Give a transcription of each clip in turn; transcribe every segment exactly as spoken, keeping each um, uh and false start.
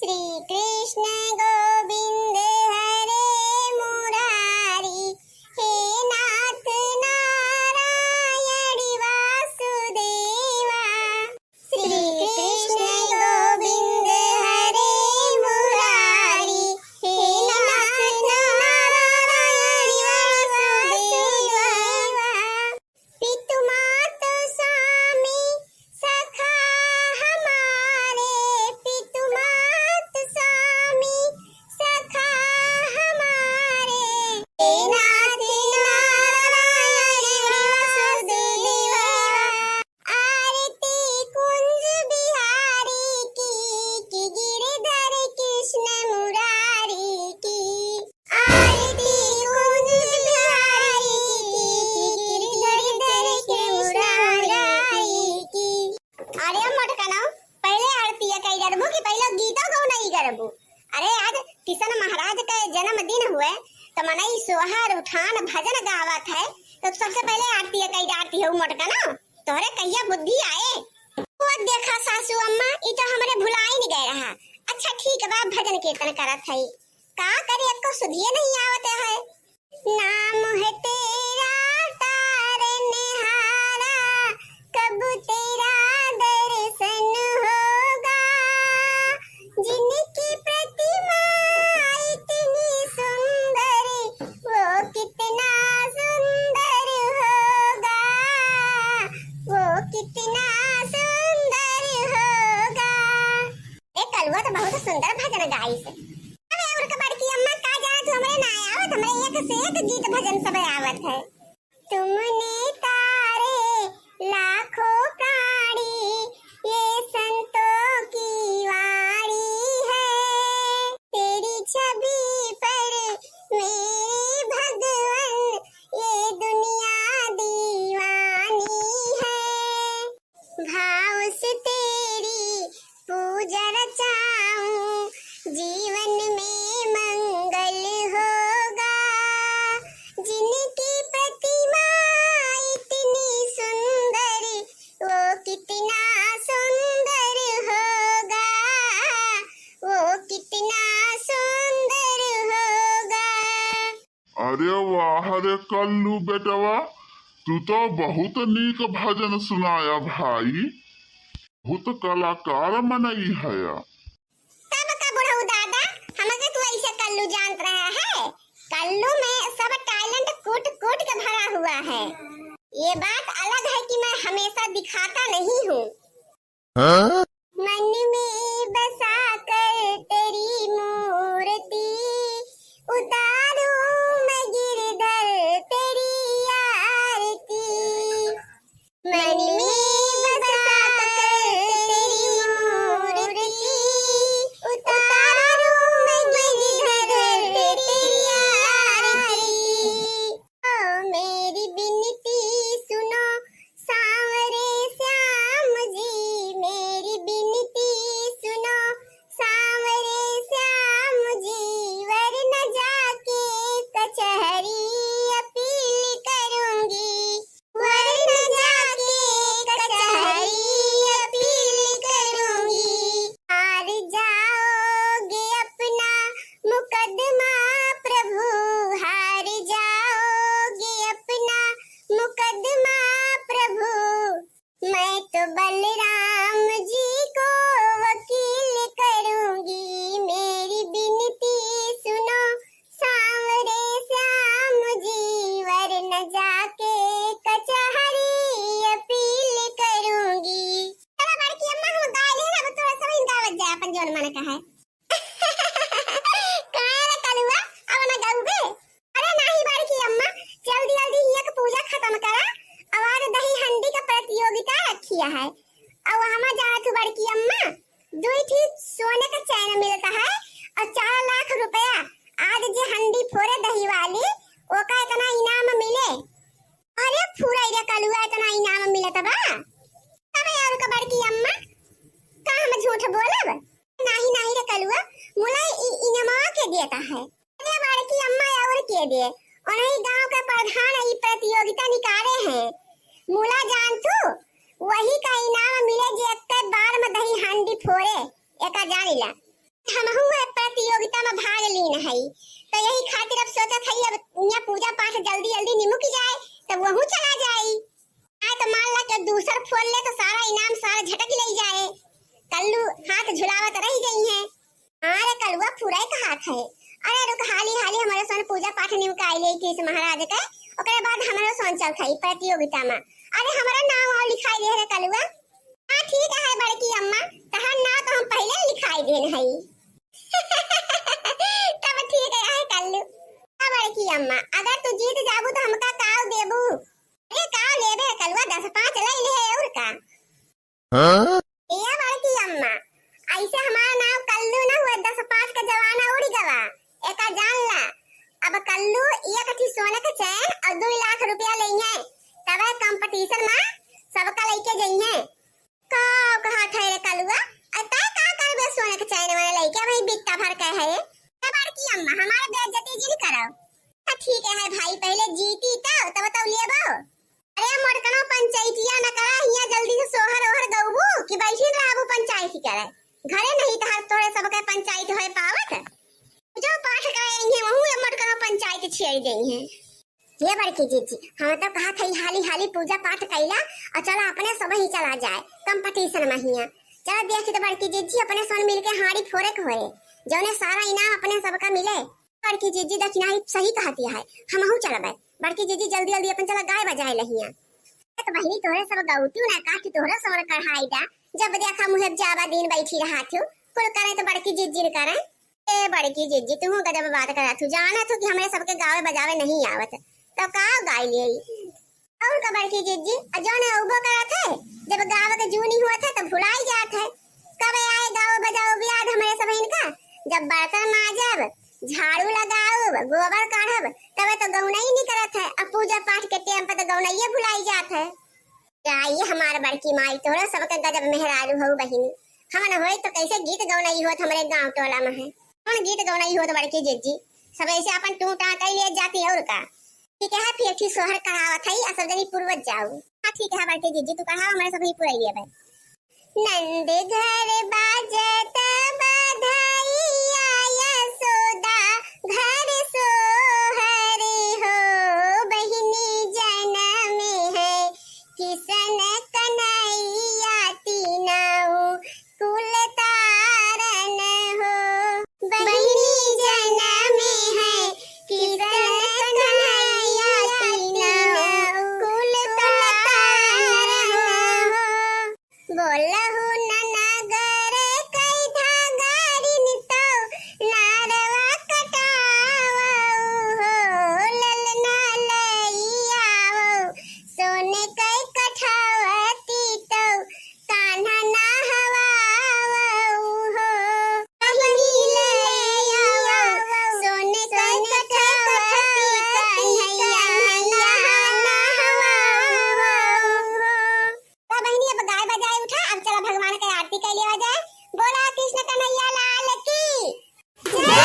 श्री कृष्ण गोविंद हरे मुरारी, हे नाथ नारायण वासुदेवा। श्री कृष्ण गोविंद हरे मुरारी, हे नाथ नारायण वासुदेवा। पितु मातु स्वामी सखा हमारे, पितु मातु स्वामी सखा हमारे। हे नाथ नारायण वासुदेवा। आरती कुंज बिहारी की, कि गिरधर कृष्ण मुरारी की। आरती कुंज बिहारी की, गिरधर कृष्ण मुरारी की। अरे मोटकनो, पहिले आरती कई डरबू कि पहिले गीतो गौनई करबू? अरे आज किशन महाराज के जन्मदिन हुए, तो मनई सोहर उठान भजन गावत है, तो सबसे पहिले आरती कई डारती हो मोटकनो। तोहरे कहिया बुद्धि आए? वो देखा सासू अम्मा, ई तो हमरे भुलाइन गए रहा। अच्छा ठीक बा, भजन कीर्तन करत हई। का करी, एको सुधिए नहीं आवत है। नाम है तेरा तारनहारा, कब तेरा दर्शन होगा? जिनकी प्रतिमा इतनी सुंदर, वो कितना सुंदर होगा, वो कितना सुंदर होगा। ए कलुआ तो बहुत सुंदर भजन गाइस। अबे और के बड़की अम्मा का जाना तू, हमरे ना आवत, हमरे एक से एक गीत भजन सब आवत है। तुमने तारे लाखों प्राणी, ये संतों की वाणी है। तेरी छवि पर मेरे भगवन, ये दुनिया दीवानी है। भाव से तेरी पूजा रचाऊं, जीवन में मंगल होगा। जिनकी प्रतिमा इतनी सुंदर, वो कितना सुंदर होगा, वो कितना सुंदर होगा। अरे वाह रे कल्लू बेटवा, तू तो बहुत नीक भजन सुनाया भाई, बहुत कलाकार मनई हया। तब का बुढ़ऊ दादा, हमके तू ऐसे कल्लू जानत रहा है? कल्लू में सब talent कूट कूट के भरा हुआ है। ये बात अलग है कि मैं हमेशा दिखाता नहीं हूँ। हाँ? मन में बसा कर तेरी मूर्ति, उतारूं मैं गिरधर तेरी आरती। मन में बसा कर तेरी मूर्ति, उतारूं मैं गिरधर तेरी आरती। ओ मेरी बिनती सुनो सांवरे श्याम जी, मेरी बिनती सुनो सांवरे श्याम जी, वरना जाके कचहरी अपील करूंगी, वरना जाके कचहरी अपील करूंगी। हार जाओगे अपना मुकदमा प्रभु, हार जाओगे अपना मुकदमा प्रभु। मैं तो बलराम जी को वकील करूंगी, मेरी बिनती सुनो सांवरे श्याम जी, वरना जाके कचहरी अपील करूंगी। चला बड़की अम्मा, हम गाय ले, अब तोरा सब गावत जाए अपन जौन मन का है। काहे रे कलुआ, अब ना गउबे? अरे नाही बड़की अम्मा, जल्दी जल्दी हिया के पूजा खतम करा। अब आज दही हंडी का प्रतियोगिता रखिया है। अब हमा जात हूँ बड़की अम्मा, दुई ठी सोने का चैन मिलता है और चार लाख रुपया। आज जे हंडी फोरे दही वाली, ओका इतना इनाम मिले। अरे फुरई रे कलुआ, इतना इनाम मिलत बा? तबे और का बड़की अम्मा, का हम झूठ बोलब? नाही, नाही रे कलुआ, मुला ई इनमवा के देता है। अरे बड़की अम्मा और के दे, उन्हीं गांव के प्रधान ई प्रतियोगिता निकाले हैं। मुला जान तू, वही का इनाम मिले जे एक बार में दही हांडी फोड़े, एका जान ला। हमहू ए प्रतियोगिता में भाग लीन हई, तो यही खातिर अब सोचत हई अब यहाँ पूजा पाठ जल्दी जल्दी निमुक जाए, तब वहू चला जाई। आए तो मान ला कि दूसर फोड़ ले तो सारा इनाम सारा झटक ले जाए, कल्लू हाथ झुलावत रह गई है। हाँ रे कलुआ, पूरा ही कहात है। अरे रुक, हाली हाली हमारे सन पूजा पाठ निमका आई ले कृष्ण महाराज के, ओकरे बाद हमारे सन चल खाई प्रतियोगिता में। अरे हमारा नाम और लिखाई दे रे कलुआ। हाँ ठीक है बड़की अम्मा, तहार नाम तो हम पहले ही लिखाई देन हई। तब ठीक है, है कल्लू। हाँ बड़की अम्मा, अगर तू जीत जाबू तो हमका काव देबू? अरे काव लेबे कलुआ, दस पाँच ले ले और का। हाँ? ए बड़की अम्मा, ऐसे हमारा नाम कल्लू ना हुआ, दस पाँच का जमाना उड़ गवा, एका जान ला। अब कल्लू एक अठी सोने के चैन और दो लाख रुपया लेइहे, तबे कंपटीशन में सबका लेके जइहे। का कहा थे रे कलुआ, अ तै का करबे सोने के चैन वाले लेके, वही बित्ता भर के है। ए बड़की अम्मा, हमारे बेइज्जती जिन करो। तो ठीक है भाई, पहले जीती तो तब तो लेबो। अरे मोटकनो पंचायतिया न करा, हियाँ जल्दी से सोहर ओहर गौबू कि बैठिन रहबू पंचायती करे। घरे नहीं तहार तोरे सबके पंचायत होए पावत। जो पाठ करे इन्हें वहू ये मोटकनो पंचायत छेड़ गई है। ये बड़की जीजी, हम तो कहा था हाली हाली पूजा पाठ कैला और चला अपने सब ही चला जाए कंपटीशन में हियाँ। चला देखी तो बड़की जीजी अपने सन मिलके हाड़ी फोरे के होए, जौने सारा इनाम अपने सबका मिले। बड़की जीजी दखिनही सही कहती है, हमहू चलबे। बड़की जीजी जल्दी जल्दी अपन चला गाय बजाए लहिया। ए तो बहिनी तोहरे सब गौतू ना काट तोहरे सौर कढ़ाई दा, जब देखा मुहे जावा दिन बैठी रहा थू, कुल करे तो बड़की जीजी न करे। ए बड़की जीजी तू गजब बात करा थू, जाना थू कि हमरे सबके गावे बजावे नहीं आवत, तो का गाय ले? और का बड़की जीजी, अ जौन अउबो करत है, जब गावे के जू नहीं हुआ था, तब भुलाई जात है। कब आए गाओ बजाओ याद हमरे सब इनका, जब बर्तन माजब, झाड़ू लगाउब, गोबर काढ़ब, तबे तो गौनई नहीं करत है। अब पूजा पाठ के टाइम पर तो गौनइये भुलाई जात है। जाइए हमार बड़की माई, तोहरे सबके गजब मेहरारू हो बहिनी। हम न होई तो कैसे गीत गौनई होत हमरे गांव टोला में है। कौन गीत गौनई होत बड़की जीजी, सब ऐसे अपन टूटा कई ले जाती और का। ठीक है, फिर एक ठी सोहर कहावत है, आ सब जनी पूर्वज जाऊ। हाँ, ठीक है, बड़की जीजी, तू कहावा, हमरे सब ही पूरा लिए बे। नंद घर बाजत बधाइया, यशोदा घर सोहर हो, बहिनी जनम है किशन कन्हैया, तीनऊ कुल तारन हो। बहिनी जनम है किशन कन्हैया, तीनऊ कुल तारन हो। बोलहु न नगर कई धागारिन तौ नारवा कटावौ हो, ललना लई आवौ सोने कई कठौती तौ कान्हा नहवावौ हो। बहिनी ले आवौ सोने कई कठौती कन्हैया नहवावौ हो। तो बहिनी, अब गाय बजाए उठा, अब चला भगवान के आरती कर लिया जाए। बोला कृष्ण कन्हैया लाल की जय।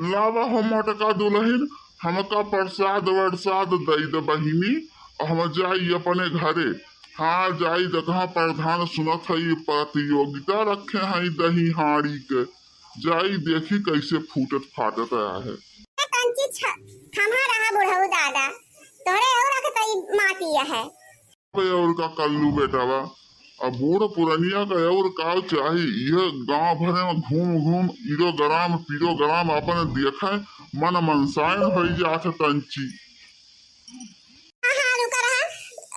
लावा हो मोटका दुलहिन, हमका प्रसाद वरसाद दई द बहिनी, हम जाई अपने घरे। हाँ, जाई, देखा प्रधान सुनत है, ये प्रतियोगिता रखे हैं दही हांडी के, जाई देखी कैसे फूटत फाटत आहे। ए कंची छ-, थमा रहा बुढ़ऊ दादा, तोहरे और के तई माती है। अबे और का कल्लू बेटा बा, अब बूढ़ पुरनिया का और का चाही, यह गांव भरे में घूम घूम इरो ग्राम पीरो ग्राम अपन देखे, मन मनसायन होई जात है तंची। हाँ, हाँ, रुका रहा,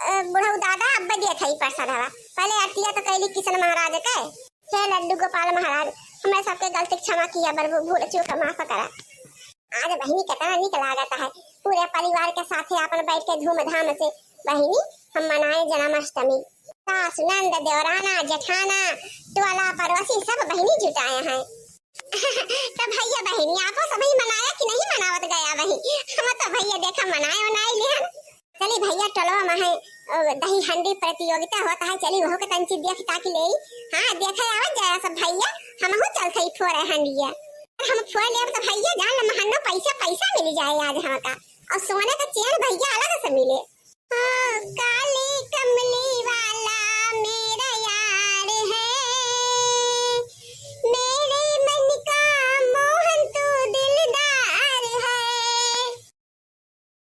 अ, बुढ़ऊ दादा, अब देत है प्रसाद हवा, पहले आरतिया तो कैली किशन महाराज के। हे लड्डू गोपाल महाराज, हमें सबके गलती के क्षमा किया बरबू, भूल चूक माफ करा। आज बहिनी कितना निक लागत है, पूरे परिवार के साथे आपन बैठ के धूमधाम से बहिनी हम मनाए जन्माष्टमी। सास, नंद, देवराना, जेठाना, टोला पड़ोसी सब बहिनी जुटाए हैं। तो भैया बहिनी आपो सभी मनाया कि नहीं मनावत गया बहिनी? हम तो भैया देखा मनाए उनाए लिहन। चली भैया टोलवा में है, अ, दही हंडी प्रतियोगिता होता है, चली वहो के तंची देख ताकि ले। हाँ, देखे आवत जाया सब भैया, हमहू चलत हई फोरे हंडिया। हम फोड़ लेब तो भैया जान ले महन्नो पैसा पैसा मिल जाए आज हमका, और सोने का चेन भैया अलग से मिले। हाँ, काली कमली